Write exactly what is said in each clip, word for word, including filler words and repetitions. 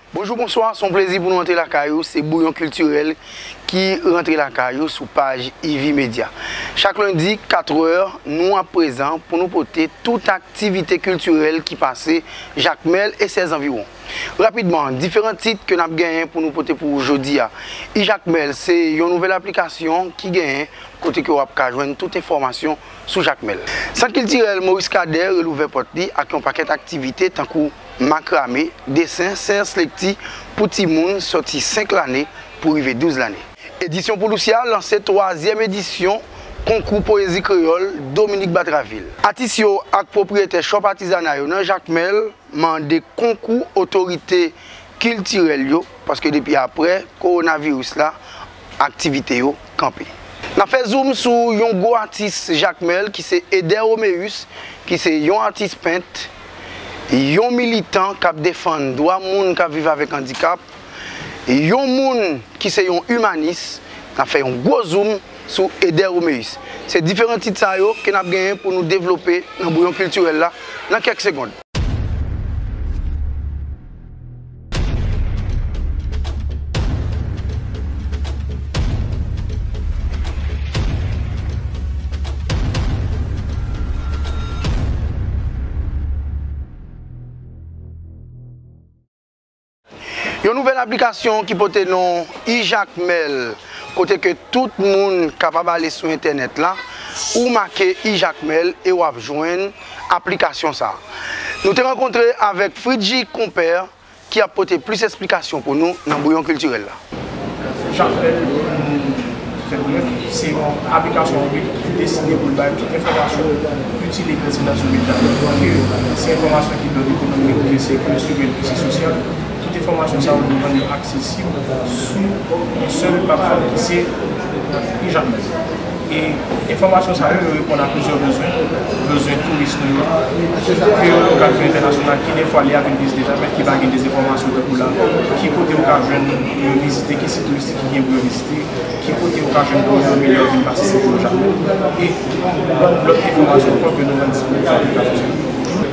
Bonjou, bonswa, se yon plezi pou nou antre lakay ou. Se Bouyon Kiltirèl ki rantre lakay ou sou paj Ivy Media. Chak lendi, katrè, nou ap prezan pou nou pote tout aktivite kiltirèl ki pase Jakmèl e sè zanviwon. Rapidman, diferan tit ke n ap genyen pou nou pote pou ou jodi a. Ijakmèl se yon nouvèl aplikasyon ki genyen kote ke w ap ka jwenn tout enfòmasyon sou Jakmèl. Sant Kiltirèl Maurice Cadet relouvè pòt li ak yon pakèt aktivite tankou makrame, desen, seyans lekti pou timoun sòti senk lane pou rive douz lane. Edisyon Pwoulousyè lanse twazyèm edisyon konkou poyezi kreyòl Dominique Batraville. Atis yo ak pwopriyetè chòp atizana yo nan Jakmèl mande konkou otorite kiltirèl yo, paske depi apre kowonaviris la, aktivite yo kanpe. N ap fè zoom sou yon gwo atis Jakmèl ki se Eder Roméus, ki se yon atis pent, yon militan k ap defann dwa moun k ap viv avèk andikap, yon moun ki se yon imanis. N ap fè yon gwo zoom sou Eder Roméus. Se diferan tit sa yo ke n ap genyen pou nou devlope nan Bouyon Kiltirèl la nan kèk segonn. Yon nouvèl aplikasyon ki pote non Ijakmèl, kote ke tout moun kapab ale sou entènèt la, ou make Ijakmèl e w ap jwenn aplikasyon sa a. Nou te rankontre avèk Fridji Konpè, ki ap pote plis esplikasyon pou nou nan Bouyon Kiltirèl la. Jakmèl, pou nou fè brèf, se yon aplikasyon mobil ki deside pou l bay tout enfòmasyon itil e pètinans sou medya. Ke se enfòmasyon ki dwe ekonomik, ke se kiltirèl, ke se sosyal, tout enfòmasyon sa yo dwe rann yo aksesib sou yon sèl platfòm ki se Ijakmèl. E enfòmasyon sa yo, yo reponn a plizyè bezwen. Bezwen touris nou yo, kreyòl lokal kou entènasyonal, ki defwa lè y ap vin vizite Jakmèl, ki pa gen dezenfòmasyon tankou la, ki kote yo ka jwenn pou yo vizite, ki sit touristik ki gen pou yo vizite, ki kote yo ka jwenn pou yo milye vin pase se pou yo Jakmèl. E yon bann lòt enfòmasyon ankò ke nou rann disponib sou aplikasyon sa.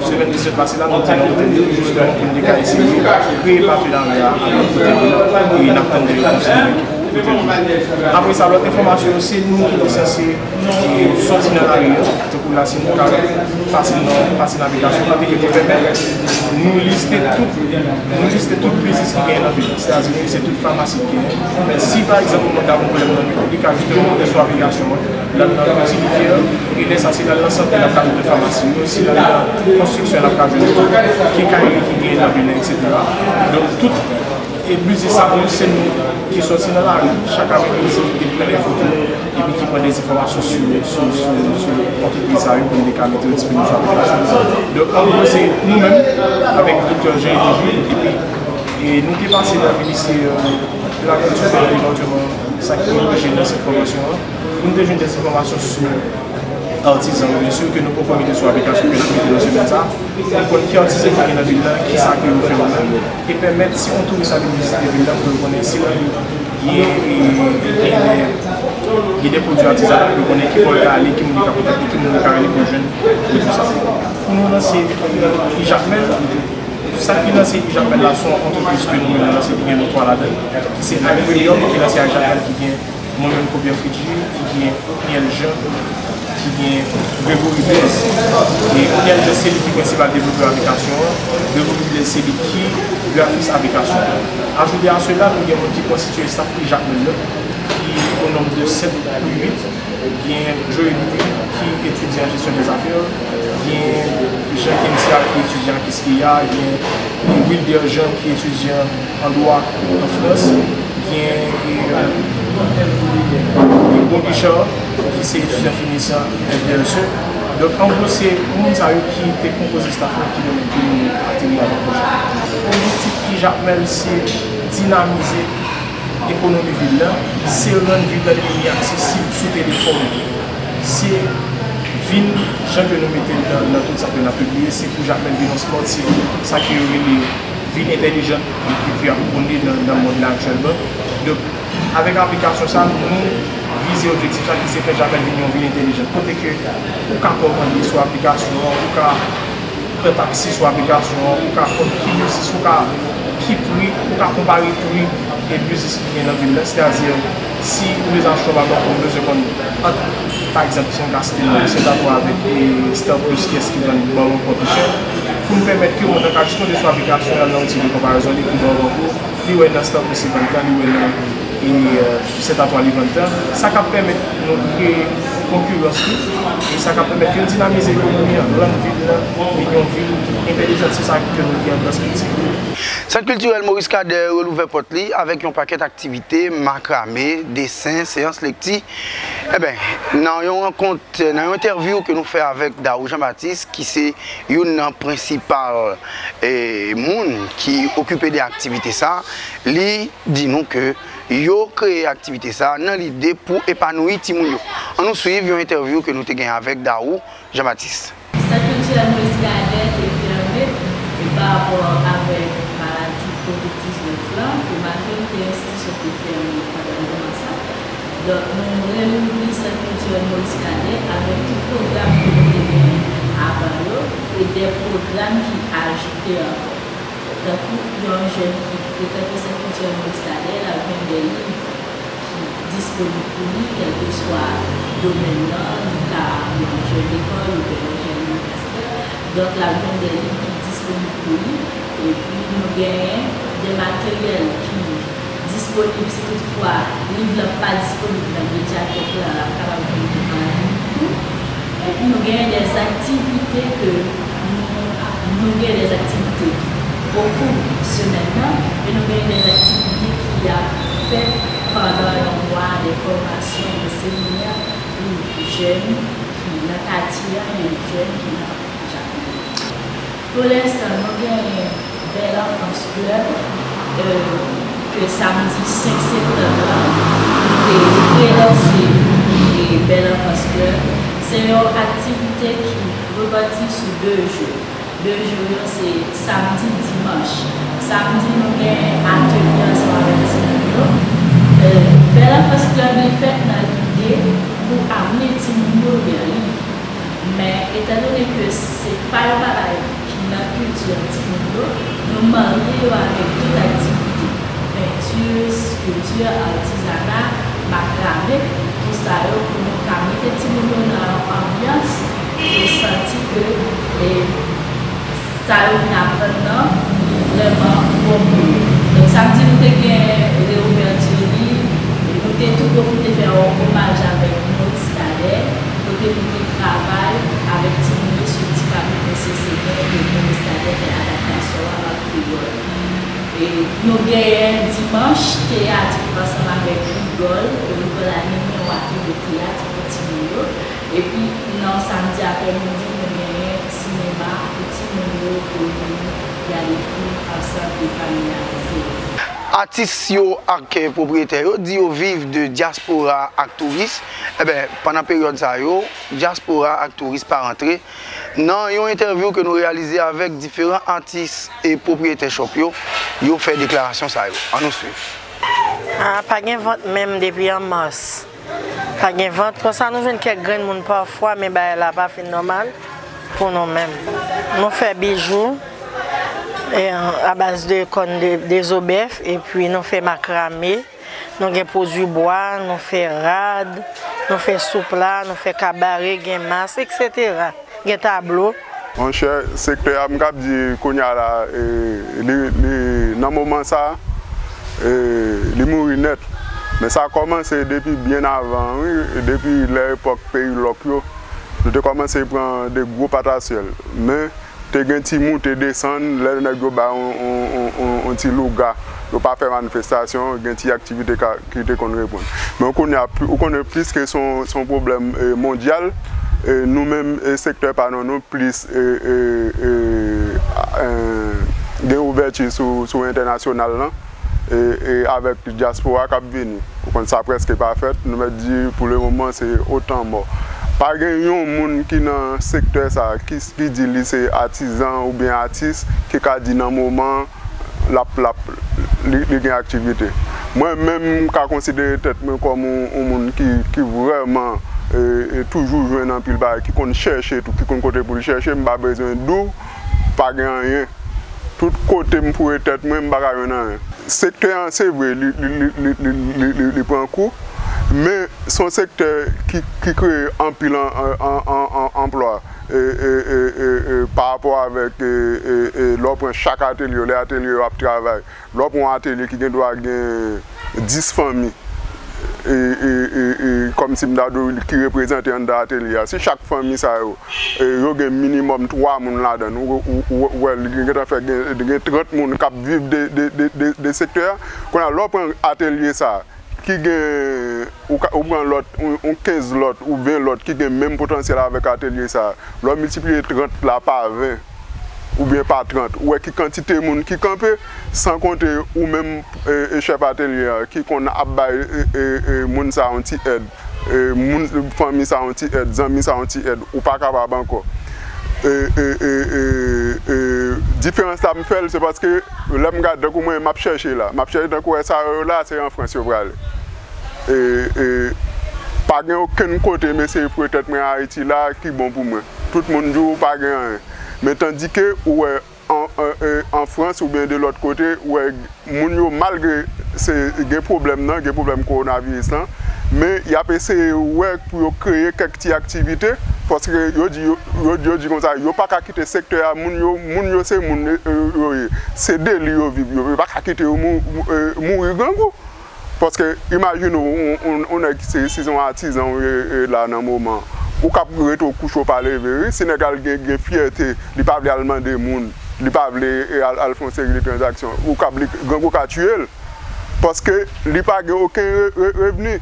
Semèn ki sot pase la, nou te nan otèl yo, jisteman, pou n te ka eseye kreye patenarya avèk otèl yo, e n ap tann de repons nou menm ki otèl yo. Apre sa, lòt enfòmasyon yo, se nou ki te sanse, e, sòti nan lari a, tankou la, si nou ka pase nan, pase nan aplikasyon, kote ke pou pèmèt nou liste tout, nou liste tout biznis ki genyen nan vil la, sètadi nou liste tout famasi ki genyen. Si, pa egzanp, yon moun ta gen yon pwoblèm nan vil, li ka jisteman monte sou aplikasyon an, l al nan otilitè, e lè sa, si l al nan sante, l ap ka jwenn tout famasi yo, si l al nan konstriksyon, l ap ka jwenn tout kenkayri ki genyen nan vil la, etsetera. Donk, tout, e, biznis sa yo, se nou ki sòti nan lari, chak aprèmidi, ki pran de foto, epi ki pran de enfòmasyon sou, sou, sou, sou antrepriz sa yo, pou n te ka mete yo disponib sou aplikasyon. Donk, an gwo, se nou menm, avèk Doktè Jean Élie Jules, epi, e, nou te pase nan ministè, e, de la kilti pou nou evantyèlman sa ki orijin nan sèt konvansyon an. Pou n te jwenn de enfòmasyon sou artizan yo, byen si, ke nou poko mete sou aplikasyon, ke n ap mete nan semèn sa a. Pou konn ki artizan ki gen nan vil la, ki sa ke yo fè yo menm, e pèmèt si yon touris ap vin vizite vil la, pou yo konnen si nan vil gen, gen, gen de, gen de pwodui atizanal, pou yo konnen ki bò yo ka ale, ki moun yo ka kontakte, ki moun yo ka rele pou yo jwenn pwodui sa. Pou nou lanse, e, Ijakmèl, sa ki lanse Ijakmèl la, se yon antrepriz ke nou menm nou lanse ki gen nou twa ladan l, ki se Agremium, ki lanse Ijakmèl, ki gen mwen menm, Kobyen Fridji, ki gen Oniel Jean, ki gen Gregory Blaise. E Oniel Jean se li ki prensipal devlopè aplikasyon an. Gregory Blaise se li ki grafis aplikasyon an. Ajoute à cela, nou gen moun ki konstitye staff Ijakmèl la, ki o nonb de sèt ou uit. Gen Joey Louis ki etidyan jesyon dèzafè, gen Jean Kensia ki etidyan Kiskeya, gen Wilder Jean ki etidyan an dwa an Frans, gen, e, Hugo Guichard ki se etidyan finisyan F D S E. Donk, an gwo, se moun sa yo ki te konpoze staff la ki pèmèt ke nou ateri avèk pwojè. Objektif Ijakmèl se dinamize ekonomi vil la, se rann vil la li vin aksesib sou telefòn. Se vin, jan ke nou mete l nan, nan tout sa ke n ap pibliye, se pou Jakmèl vin yon smart city, sa ke yo rele vil entèlijan, ki, ki ap pwone nan, nan mond la aktyèlman. Donk, avèk aplikasyon sa, nou vize objektif sa ki se fè Jakmèl vin yon vil entèlijan. Kote ke ou ka kòmande sou aplikasyon an, ou ka pran taksi sou aplikasyon an, ou ka konn ki biznis, ou ka Ki pri, ou ka konpare pri e biznis ki gen nan vil la, sètadi si ou bezwen achte yon baton, ou bezwen konn ant, pa egzanp, si nou ka site non, Sentatois avèk e Star Plus, kiyès ki vann bò yo pi chè, pou n pèmèt ke moun nan ka jis monte sou aplikasyon an, nan yon ti konparezon, li pi bò pou li wè nan Star Plus li vann tan, li wè nan e Sentatois li vann tan. Sa k ap pèmèt nou kreye konkirans tou, e sa k ap pèmèt ke n dinamize ekonomi an, rann vil la vin yon vil entèlijan, se sa ke nou gen an pèspektiv. Sant kiltirèl Maurice Cadet relouvè pòt li avèk yon pakèt aktivite, makrame, desen, seyans lekti. Enben, nan yon rankont, nan yon entèvyou ke nou fè avèk Darou Jean Baptiste, ki se youn nan prensipal e moun ki okipe de aktivite sa, li di nou ke yo kreye aktivite sa nan lide pou epanouyi timoun yo. Ann nou swiv yon entèvyou ke nou te gen avèk Darou Jean Baptiste. Sant kiltirèl Moïse Cadet te fèmen e pa rapò avèk maladi kovid diznèf la, ke majorite enstitisyon te fèmen pandan moman sa. Donk, nou relouvri sant kiltirèl Moïse Cadet avèk tout pwogram ke nou te genyen avan yo e de pwogram ki ajoute ankò. Tankou yon jèn ki frekante sant kiltirèl Moïse Cadet, l ap jwenn de liv ki disponib pou li, kèlkeswa domèn nan, li ka yon jèn lekòl oubyen yon jèn inivèsitè. Donk, l ap jwenn de liv ki disponib pou li. Epi, nou genyen de materyèl ki disponib si toutfwa liv la pa disponib nan medyatèk la, l ap kapab jwenn li an liy tou. Epi, nou genyen de aktivite ke nou, nou genyen de aktivite okou semèn nan, e nou genyen de aktivite ki ap fèt pandan yon mwa de fòmasyon, de seminè pou jèn ki nan katye a, e jèn ki nan Pou lenstan, nou genyen Belle Enfance Club, e, ke samdi senk septanm la, nou te relanse, e, Belle Enfance Club. Se yon aktivite ki repati sou de jou. De jou yo, se samdi, dimanch. Samdi, nou gen atelye ansanm avèk timoun yo. E, Belle Enfance Club, li fèt nan lide pou amenn timoun yo vè liv. Men, etandone ke se pa yon bagay ki nan kilti timoun yo, nou marye yo avèk tout aktivite, penti, skilti, atizana, makrame, tout sa yo pou nou ka mete timoun yo nan yon anbyans pou yo santi ke, e, sa yo vin aprann nan, li vrèman bon pou yo. Donk, samdi, nou te gen reouvèti li, e nou te tou pwofite fè yon omaj avèk Maurice Cadet, kote nou te travay avèk timoun yo sou ti kapit Mesye Senè ke Maurice Cadet fè adaptasyon an an kreyòl. E nou genyen dimanch teyat ansanm avèk Rigòl, ke Rigòl anime yon atelye teyat pou timoun yo. Epi nan samdi aprèmidi, nou genyen sinema pou timoun yo pou yo vin gade fim ansanm e familyarize yo. Atis yo ak pwopriyetè yo di yo viv de dyaspora ak touris. Enben, pandan peryòd sa yo, dyaspora ak touris pa rantre. Nan yon entèvyou ke nou reyalize avèk diferan atis e pwopriyetè chòp yo, yo fè deklarasyon sa yo. Ann nou swiv. A, pa gen vant menm depi an mas. Pa gen vant. Konsa nou jwenn kèk grenn moun pafwa, men bagay la pa fin nòmal pou nou menm. Nou fè bijou, e, a baz de kòn de, de zo bèf, epi nou fè makrame, nou gen pwodui bwa, nou fè rad, nou fè soupla, nou fè kabare, gen mas, etsetera. Gen tablo. Monchè, sektè a, m kab di kounye a la, e, li, li, nan moman sa, e, li mouri nèt. Men sa kòmanse depi byen avan, wi, depi lè epòk peyi lòk yo. Nou te kòmanse pran de gwo patasyèl. Men, te gen ti moute desann, lè nèg yo bay on, on, on, on, on ti louga, yo pa fè manifestasyon, gen ti aktivite ka, ki te konn reprann. Men kounye a, pli, ou konnen plis ke se yon, se yon pwoblèm, e, mondyal, e nou menm, e, sektè pa nou, nou plis, e, e, e, a, e, gen ouvèti sou, sou entènasyonal lan, e, e avèk dyaspora k ap vini. Ou konn sa prèske pa fèt, nou mèt di pou le moman se otan mò. Pa gen yon moun ki nan sektè sa, ki, ki di li se atizan oubyen atis, ki ka di nan moman l ap, l ap, li, li gen aktivite. Mwen menm, m ka konsidere tèt mwen kòm yon, yon moun ki, ki vrèman, e, e toujou jwenn anpil bagay, ki konn chèche tou, ki konn kote pou l chèche, m pa bezwen di w, pa gen anyen. Tout kote m foure tèt mwen, m pa ka jwenn anyen. Sektè an, se vre, li, li, li pran kou, men se yon sektè ki, ki kreye anpil an, an, an, an, an, anplwa, e, e, e, e, e, pa rapò avèk, e, e, e, lè w pran chak atelye yo, lè atelye yo ap travay, lè w pran yon atelye ki gen dwa gen dis fanmi, e, e, e, e, kòmsi m ta di w ki reprezante anndan atelye a. Si chak fanmi sa yo, e, yo gen minimòm twa moun ladan l, ou, ou, ou, ou wè, li gentan fè gen, gen trant moun k ap viv de, de, de, de, de sektè a. Kounye a, lè w pran atelye sa, ki gen, ou ka, ou pran lòt, yon, yon kenz lòt ou ven lòt ki gen menm potansyèl avèk atelye sa, lè w miltipliye trant la pa ven, oubyen pa trant, ou wè ki kantite moun ki kanpe, san konte ou menm, e, e chèf atelye a, ki konn ap bay, e, e, e, moun sa yon ti èd, e, moun, fanmi sa yon ti èd, zanmi sa yon ti èd, ou pa kapab ankò. E, e, e, e, e, diferans la m fè l, se paske lè m gade, tankou mwen, m ap chèche la, m ap chèche, tankou wè sa yo la, se an Frans yo prale. E, e, pa gen okenn kote m eseye foure tèt mwen Ayiti la ki bon pou mwen. Tout moun di w pa gen anyen. Men tandike ou wè an, an, e, an Frans oubyen de lòt kote, ou wè moun yo malgre se gen pwoblèm nan, gen pwoblèm kowonaviris lan, men y ap eseye wè pou yo kreye kèk ti aktivite, paske yo di, yo, yo, yo di konsa, yo pa ka kite sektè a, moun yo, moun yo se moun, e, e, yo ye. Se de li yo viv, yo, yo pa ka kite yo mou-, mou-, e, mouri grangou. Paske imajine w, yon, yon, yon nèg se, se yon atizan ou ye, e, la nan moman, ou k ap rete w kouche w pa leve, wi, si nèg al gen, gen fyète, li pa vle al mande moun, li pa vle, e, al, al fè yon seri de tranzaksyon, ou k ap li, grangou ka tiye l, paske li pa gen okenn re-, re-, revni.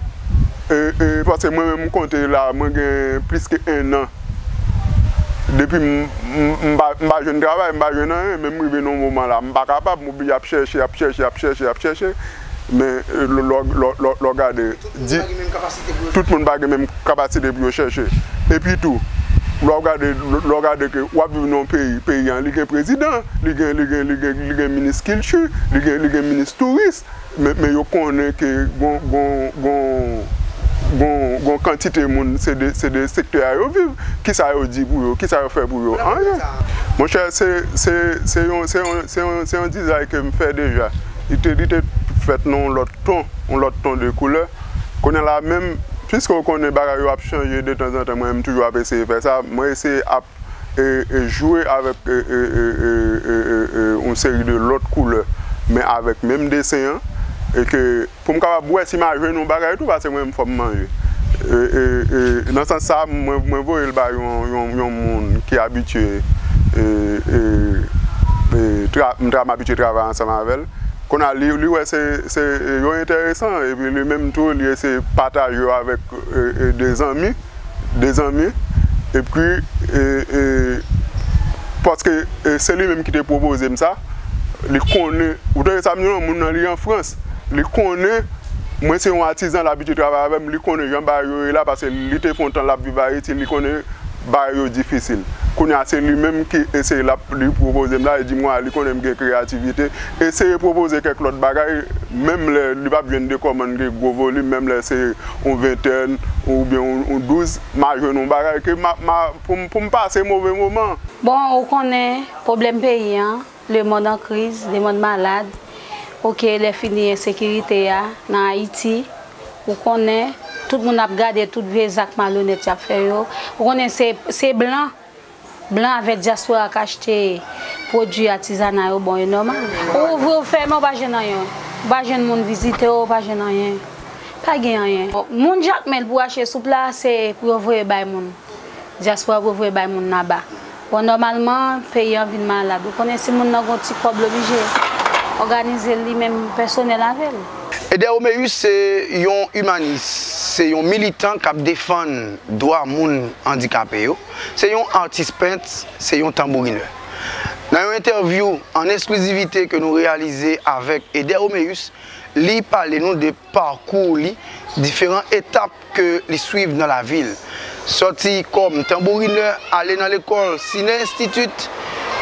E, e, paske mwen menm m konte la, mwen gen plis ke en an depi m, m, m pa, m pa jwenn travay, m pa jwenn anyen, men m rive nan yon moman la, m pa kapab, m oblije ap chèche, ap chèche, ap chèche, ap chèche. Men, e, lè, lè, lè, lè, lè w gade, di, tout moun pa gen menm kapasite pou yo chèche. Epi tou, lè w gade, lè w gade ke w ap viv nan yon peyi, peyi an, li gen prezidan, li gen, li gen, li gen, li gen minis kilti, li gen, li gen minis touris, men, men yo konnen ke gon, gon, gon, gon, gon kantite moun, se de, se de sektè a yo viv. Kisa yo di pou yo? Kisa yo fè pou yo? Anyen. Monchè, se, se, se yon, se yon, se yon, se yon dizay ke m fè deja. Li te, li te fèt nan yon lòt ton, yon lòt ton de koulè. Kounye a la menm, piske w konnen bagay yo ap chanje de tanzantan, mwen menm toujou ap eseye fè sa. Mwen eseye ap, e, e, jwe avèk, e, e, yon seri de lòt koulè, men avèk menm desen an, e ke pou m kapab wè si m a jwenn yon bagay tou, paske mwen menm fò m manje. E, e, e, nan sans sa, mwen, mwen voye l ba yon, yon, yon moun ki abitye, e, e, e, tra-, m tra-, m abitye travay ansanm avè l. Kounye a, li, li wè se, se, e, yo enteresan, epi li menm tou, li eseye pataje yo avèk, e, e, de zanmi, de zanmi, epi, e, e, paske, e, se li menm ki te pwopoze m sa, li konnen, ou tande sa m di w lan, moun nan li an Frans, li konnen mwen se yon atizan, l abitye travay avè m, li konnen jan bagay yo ye la, paske li te fè yon tan l ap viv Ayiti, li konnen bagay yo difisil. Kounye a, se li menm ki eseye, l ap, li pwopoze m la, li di m, li konnen m gen kreyativite, eseye pwopoze kèk lòt bagay, menm lè li p ap jwenn de kòmann ki gwo volim, menm lè se yon ventèn oubyen yon, yon douz, m a jwenn yon bagay ke m a, m a, pou m, pou m pase move moman. Bon, ou konnen, pwoblèm peyi an, lemonn an kriz, lemonn malad, oke, lè fini ensekirite a nan Ayiti, ou konnen, tout moun ap gade tout vye zak malonèt y ap fè yo. Ou konnen se, se blan, blan avèk dyaspora k achte pwodui atizana yo, bon, e nòmal. Ou ouvri, ou fèmen, ou pa jwenn anyen. Ou pa jwenn moun vizite w, ou pa jwenn anyen. Pa gen anyen. Moun Jakmèl pou achte soup la, se pou yo voye bay moun. Dyaspora pou voye bay moun naba. Bon, nòmalman, peyi an vin malad. Ou konnen si moun nan gon ti kòb, l oblije òganize li menm pèsonèl avè l. Eder Roméus se yon imanis, se yon militan k ap defann dwa moun andikape yo, se yon atis pent, se yon tanbourinè. Nan yon entèvyou an eksklizivite ke nou reyalize avèk Eder Roméus, li pale nou de pakou li, diferan etap ke li swiv nan lavi l. Sòti kòm tanbourinè, ale nan lekòl Cine Institute,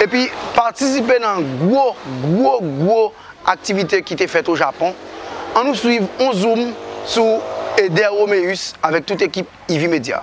epi patisipe nan gwo, gwo, gwo aktivite ki te fèt o Japon. Ann nou swiv on zoom sou Eder Roméus avèk tout ekip Ivy Media.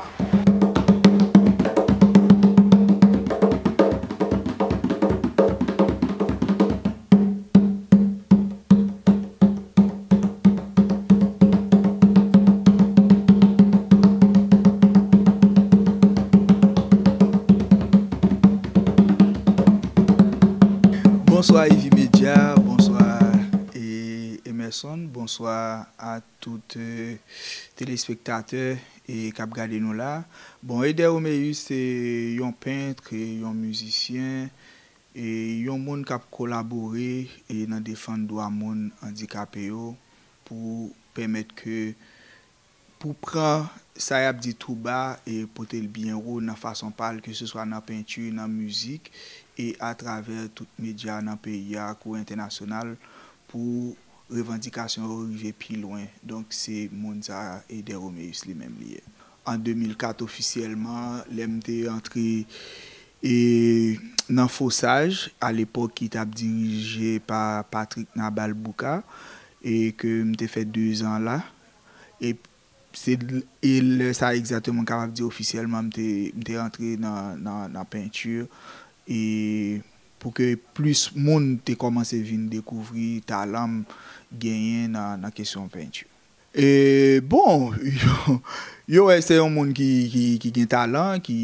Bonswa Ivy Media, bonswa e Emerson, bonswa a tout e, telespektatè e k ap gade nou la. Bon, Eder Roméus se yon pent, e yon mizisyen, e yon moun k ap kolabore e nan defann dwa moun andikape yo pou pèmèt ke pou pran sa y ap di tou ba e pote l byen wo nan fason pa l, keseswa nan penti, nan mizik e atravè tout medya nan peyi a kou entènasyonal pou revandikasyon yo rive pi lwen. Donk, se moun sa a, Eder Roméus li menm li ye. An de mil kat, ofisyèlman, lè m te antre e nan Fosaj, alepòk ki t ap dirije pa Patrick Nabal Bouka, e ke m te fè dezan la. E se e lè sa egzakteman m kapab di ofisyèlman m te, m te rantre nan, nan, nan penti e pou ke plis moun te kòmanse vin dekouvri talan m genyen nan, nan kesyon penti. E bon, yo, yo wè se yon moun ki, ki, ki gen talan, ki,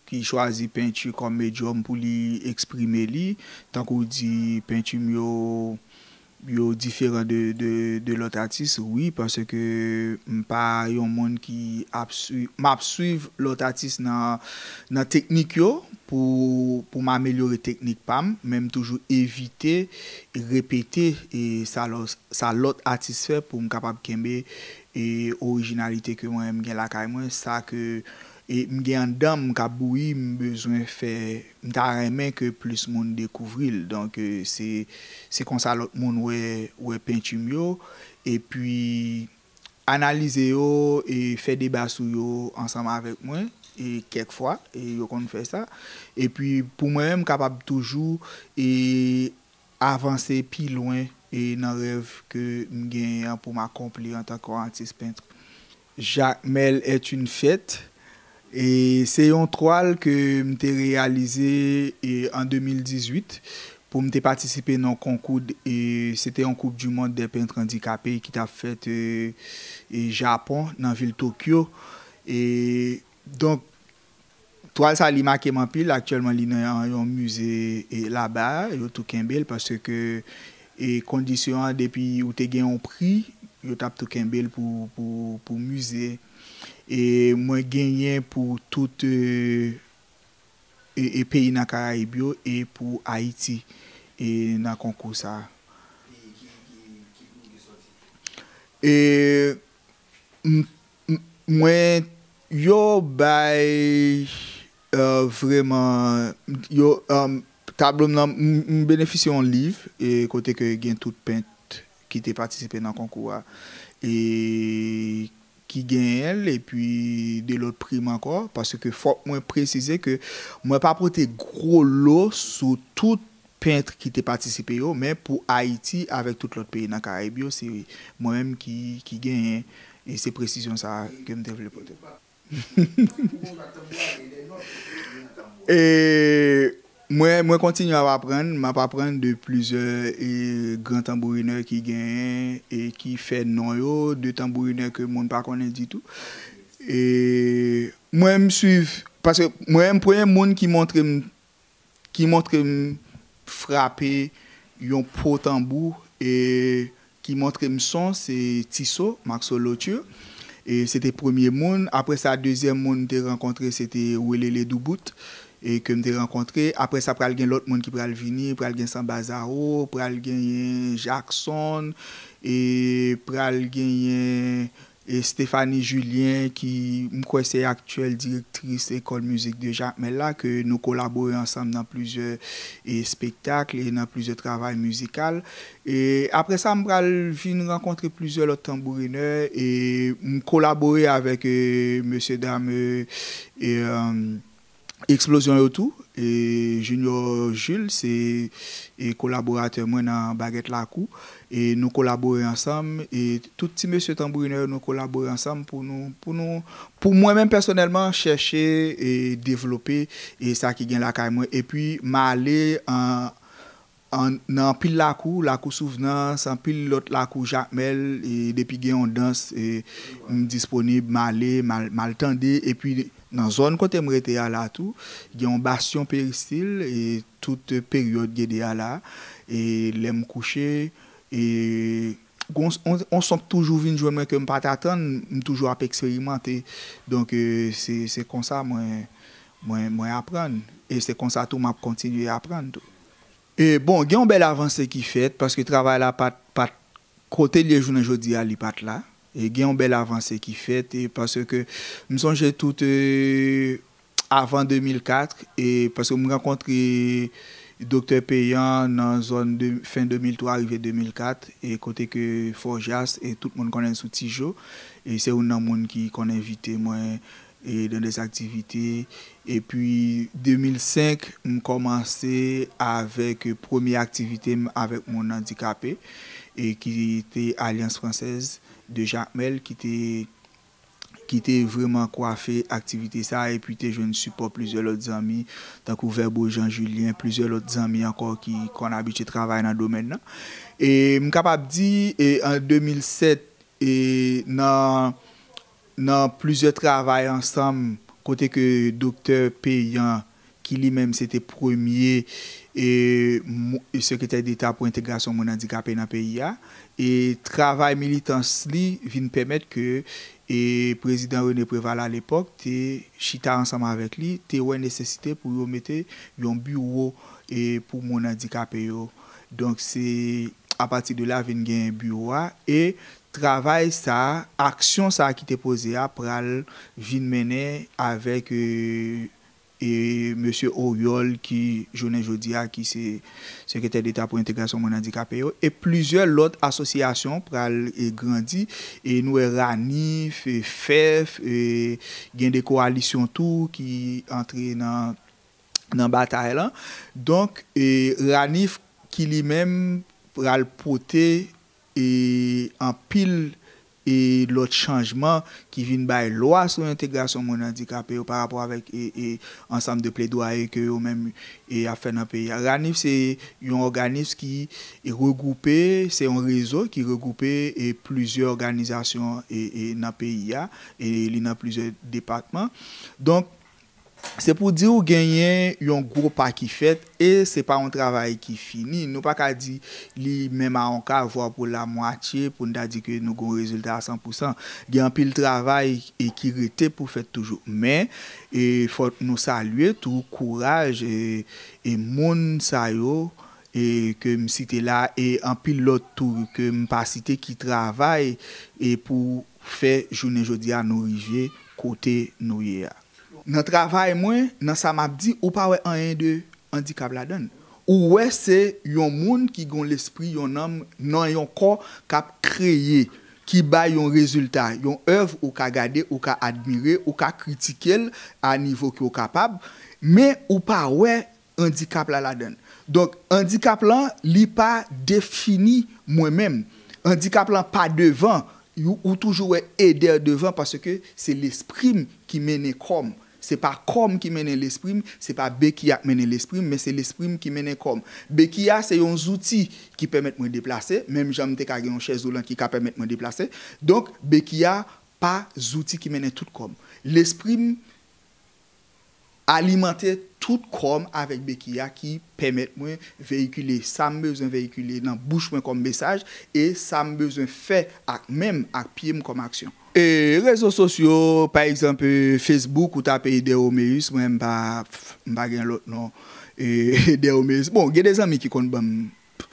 ki chwazi penti kòm medyòm pou li eksprime li. Tankou w di, penti m yo, yo diferan de, de, de lòt atis, wi, paske m pa yon moun ki ap swi-, m ap swiv lòt atis nan, nan teknik yo pou, pou m amelyore teknik pa m, men m toujou evite repete e sa lòt, sa lòt atis fè pou m kapab kenbe e orijinalite ke mwen menm gen lakay mwen, sa ke e m gen anndan m k ap bouyi, m bezwen fè, m ta renmen ke plis moun dekouvri l. Donk, e, se, se konsa lòt moun wè, wè penti m yo. Epi, analize yo e fè deba sou yo ansanm avèk mwen, e kèk fwa, e yo konn fè sa. Epi, pou mwen menm, m kapab toujou e avanse pi lwen e nan rèv ke m genyen an pou m akonpli antanke yon atis pent. Jacmel est une fête. E se yon twal ke m te reyalize e an de mil dizuit pou m te patisipe nan yon konkou, e se te yon Coupe du Monde des Peintres Handicapés ki t ap fèt e, e Japon, nan vil Tokyo. E donk, twal sa li make m anpil. Aktyèlman, li nan yon mize e laba, yo tou kenbe l paske e kondisyon an, depi ou te gen yon pri, yo t ap tou kenbe l pou, pou, pou mize. E mwen genyen pou tout e, e, e peyi nan Karayib yo e pou Ayiti e nan konkou sa a. E m- m- mwen, yo bay e, vreman, yo, e, tablo m nan, m m benefisye yon liv e kote ke gen tout pent ki te patisipe nan konkou a e ki genyen l, epi de lòt prim ankò, paske fòk mwen presize ke mwen pa pote gwo lo sou tout pent ki te patisipe yo, men pou Ayiti avèk tout lòt peyi nan Karayib yo, se mwen menm ki, ki genyen, e se presizyon sa a ke m te vle pote. E mwen, mwen kontinye ap aprann, m ap aprann de plizyè e gran tanbourinè ki genyen e ki fè non yo, de tanbourinè ke moun pa konnen ditou. E mwen, m swiv, paske mwen, m premye moun ki montre m ki montre m frape yon po tanbou e ki montre m son, se Tiso, Maxo Loture. E se te premye moun. Apre sa, dezyèm moun m te rankontre, se te Welele Doubout, e ke m te rankontre. Apre sa, pral gen lòt moun ki pral vini, pral gen Sanba Zao, pral genyen Jackson, e pral genyen e Stéphanie Julien, ki m kwè se aktyèl direktris École Musique de Jacmel la, ke nou kolabore ansanm nan plizyè e espektak e nan plizyè travay mizikal. E apre sa, m pral vin rankontre plizyè lòt tanbourinè e m kolabore avèk e mesye dam e, e, e, Eksplozyon yo tou, e Junior Jules, se e kolaboratè mwen nan Bagèt Lakou, e nou kolabore ansanm, e tout ti mesye tanbourinè yo, nou kolabore ansanm pou nou, pou nou, pou mwen menm pèsonèlman, chèche e devlope e sa ki gen lakay mwen, epi m ale an, an, nan anpil lakou, Lakou Souvnans, anpil lòt lakou, Jakmèl, e depi gen yon dans, e m disponib, m ale, m al, m al tande, epi nan zòn kote m rete a la tou, gen yon Basyon Peristil, e tout peryòd Gede a la, e lè m kouche, e gon, on, on son k toujou vin jwenn mwen ke m pa t atann, m toujou ap eksperimante. Donk, e, se, se konsa mwen, mwen, mwen aprann. E se konsa tou m ap kontinye aprann tou. E bon, gen yon bèl avanse ki fèt, paske travay la pa t, pa t, kote l ye jounen jodi a, li pa t la. E gen yon bèl avanse ki fèt, e paske m sonje tout, e, avan de mil kat, e paske m rankontre Doktè Peyan nan zòn de, fen de mil twa, rive de mil kat, e kote ke Fòjas, e tout moun konnen l sou Tijo, e se youn nan moun ki konn envite mwen, e dans des activités. Epi de mil senk, m kòmanse avèk premye aktivite m avèk moun andikape, e ki te Alliance Française de Jacmel, ki te, ki te vrèman kwafe aktivite sa, epi te jwenn sipò plizyè lòt zanmi, tankou Verbo Jean Julien, plizyè lòt zanmi ankò ki konn abitye travay nan domèn nan. E m kapab di, e an de mil sèt, e nan, nan plizyè travay ansanm, kote ke Doktè Peyan, ki li menm se te premye, e, mo-, e, sekretè deta pou entegrasyon moun andikape nan peyi a, e travay militans li vin pèmèt ke, e, prezidan René Préval alepòk te chita ansanm avèk li, te wè nesesite pou yo mete yon biwo, e, pou moun andikape yo. Donk, se apati de la vin gen biwo a, e travay sa, aksyon sa ki te poze a pral vin mennen avèk, e, e mesye Oriol ki, jounen jodi a, ki se sekretè deta pou entegrasyon moun andikape yo, e plizyè lòt asosyasyon pral, e, grandi, e nou wè Ranif, e fèf, e gen de kowalisyon tou ki antre nan, nan batay lan. Donk, e Ranif ki li menm pral pote, e anpil, e lòt chanjman ki vin bay lwa sou entegrasyon moun andikape yo pa rapò avèk, e, e ansanm de pledwaye ke yo menm, e ap fè nan peyi a. Ranif se yon òganis ki, e, regwoupe, se yon rezo ki regwoupe, e plizyè òganizasyon, e, e nan peyi a, e li nan plizyè depatman. Donk, se pou di w genyen yon gwo pa ki fèt, e se pa yon travay ki fini. Nou pa ka di li menm a yon ka, vwa pou la mwatye, pou n ta di ke nou gon rezilta a san pou san. Gen anpil travay, e ki rete pou fèt toujou. Men, e fòk nou salye tou kouraj, e, e moun sa yo, e ke m site la, e anpil lòt tou ke m pa site ki travay, e pou fè jounen jodi a nou rive kote nou ye a. Nan travay mwen, nan sa m ap di, ou pa wè anyen de andikap ladan l. Ou wè se yon moun ki gon lespri, yon nanm, nan yon kò k ap kreye, ki bay yon rezilta, yon èv ou ka gade, ou ka admire, ou ka kritike l a nivo ke w kapab, men ou pa wè andikap la ladan l. Donk, andikap lan, li pa defini mwen menm. Andikap lan pa devan, ou, ou toujou wè Eder devan paske se lespri m ki mennen kò m. Se pa kò m ki mennen lespri m, se pa beki a k mennen lespri m, men se lespri m ki mennen kò m. Beki a se yon zouti ki pèmèt mwen deplase, menm jan m te ka gen yon chèz woulant ki ka pèmèt mwen deplase. Donk, beki a pa zouti ki mennen tout kò m. Lespri m alimante tout kò m avèk beki a ki pèmèt mwen veyikile sa m bezwen veyikile nan bouch mwen kòm mesaj e sa m bezwen fè ak men m, ak pye m kòm aksyon. E rezo sosyo, pa egzanp, e Facebook, ou tape Eder Roméus, mwen m pa, m pa gen lòt non. E Eder Roméus, bon, gen de zanmi ki konn ban m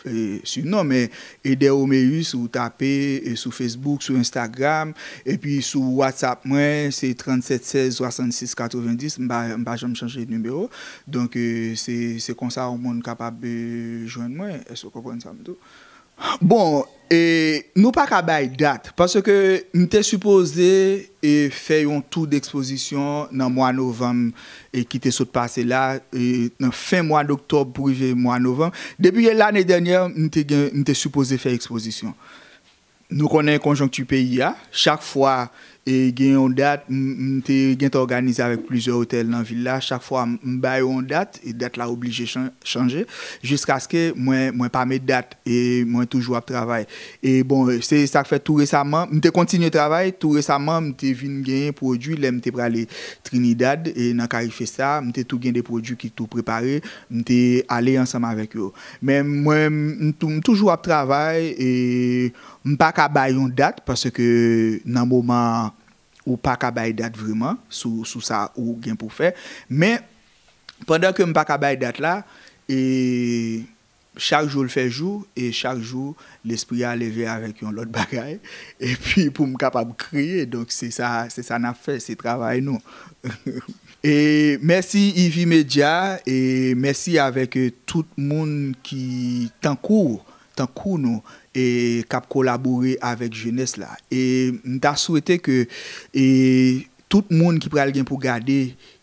e, sinon, men Eder Roméus, ou tape, e, sou Facebook, sou Instagram, epi sou WhatsApp mwen, se trannsèt sèz swasannsis katrevendis, m pa, m pa janm chanje nimewo. Donk, e, se, se konsa yon moun kapab, e, jwenn mwen. Èske w konprann sa m di w? Bon, e, nou pa ka bay dat, paske m te sipoze e fè yon tou dekspozisyon nan mwa novanm e ki te sot pase la, e nan fen mwa doktòb pou rive mwa novanm. Depi lane dènyè, m te gen, m te sipoze fè ekspozisyon. Nou konnen konjonkti peyi a, chak fwa E gen yon dat, m, m te gentan òganize avèk plizyè otèl nan vil la. Chak fwa m, m ba yo yon dat, e dat la oblije chan-, chanje, jiskaske mwen, mwen pa met dat, e mwen toujou ap travay. E bon, se sa k fè tou resaman, m te kontinye travay, tou resaman, m te vin genyen pwodui lè m te prale Trinidad, e nan Carifesta, m te tou gen de pwodui ki tou prepare, m te ale ansanm avèk yo. Men mwen, m tou, m toujou ap travay, e m pa ka bay yon dat, paske nan moman, ou pa ka bay dat vreman sou, sou sa ou gen pou fè. Men, pandan ke m pa ka bay dat la, e chak jou l fè jou, e chak jou, lespri a leve avèk yon lòt bagay, epi pou m kapab kreye. Donk, se sa, se sa n ap fè, se travay nou. E mèsi Ivy Media, e mèsi avèk, e, tout moun ki tankou, tankou nou, e k ap kolabore avèk jenès la. E m ta swete ke, e, tout moun ki pral gen pou gade,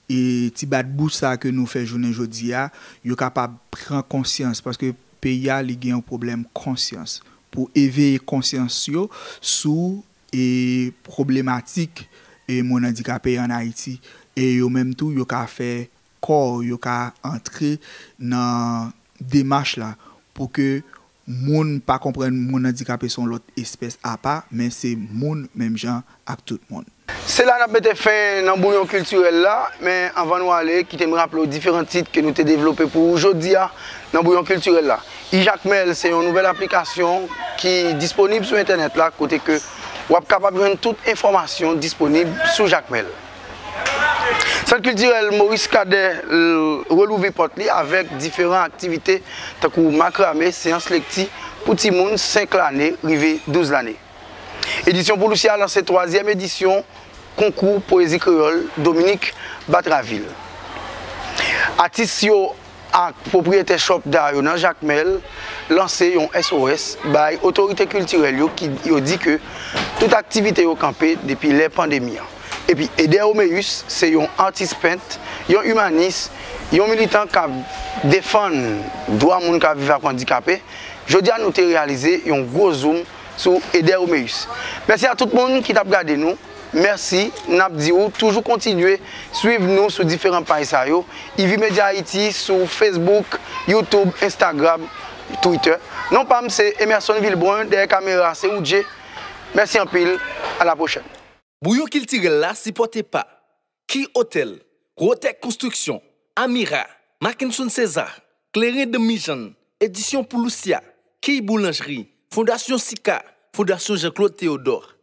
e, ti bat bouch sa ke nou fè jounen jodi a, yo kapab pran konsyans, paske peyi a, li gen yon pwoblèm konsyans. Pou eveye konsyans yo sou, e, pwoblematik, e, moun andikape an Ayiti. E yo menm tou, yo ka fè kò, yo ka antre nan demach la pou ke moun pa konprann moun andikape se yon lòt espès apa, men se moun menm jan ak tout moun. Se la n ap mete fen nan Bouyon Kiltirèl la, men anvan nou ale, kite m raple w diferan tit ke nou te devlope pou ou jodi a nan Bouyon Kiltirèl la. iJakmèl se yon nouvèl aplikasyon ki disponib sou entènèt la, kote ke w ap kapab jwenn tout enfòmasyon disponib sou Jakmèl. Sant Kiltirèl Maurice Cadet, l, relouvri pòt li avèk diferan aktivite tankou makrame, seyans lekti pou timoun senk lane rive douz lane. Edisyon Poulousia lanse twazyèm edisyon konkou pwezi kreyòl Dominique Batraville. Atis yo ak pwopriyetè chòp da yo nan Jakmèl lanse yon S O S bay otorite kiltirèl yo ki yo di ke tout aktivite yo kanpe depi lè pandemi an. Epi Eder Omeus se yon atis pent, yon imanis, yon militan k ap defann dwa moun k ap viv ak andikape. Jodi a nou te reyalize yon gwo zoom sou Eder Omeus. Mèsi a tout moun ki t ap gade nou. Mèsi, n ap di w toujou kontinye swiv nou sou diferan paj sa yo, Ivy Media Haïti sou Facebook, YouTube, Instagram, Twitter. Non pa m se Emerson Vilbrun, dèyè kamera se Woodjay. Mèsi anpil, a la pwochèn. Bouyon Kiltirèl la sipòte pa Key Hotel, Rotech Construction, Amira, Mackenson César, Kleren de Mijann, Edisyon Poulousia, Key Boulanjri, Fondasyon Sika, Fondasyon Jean Claude Théodore.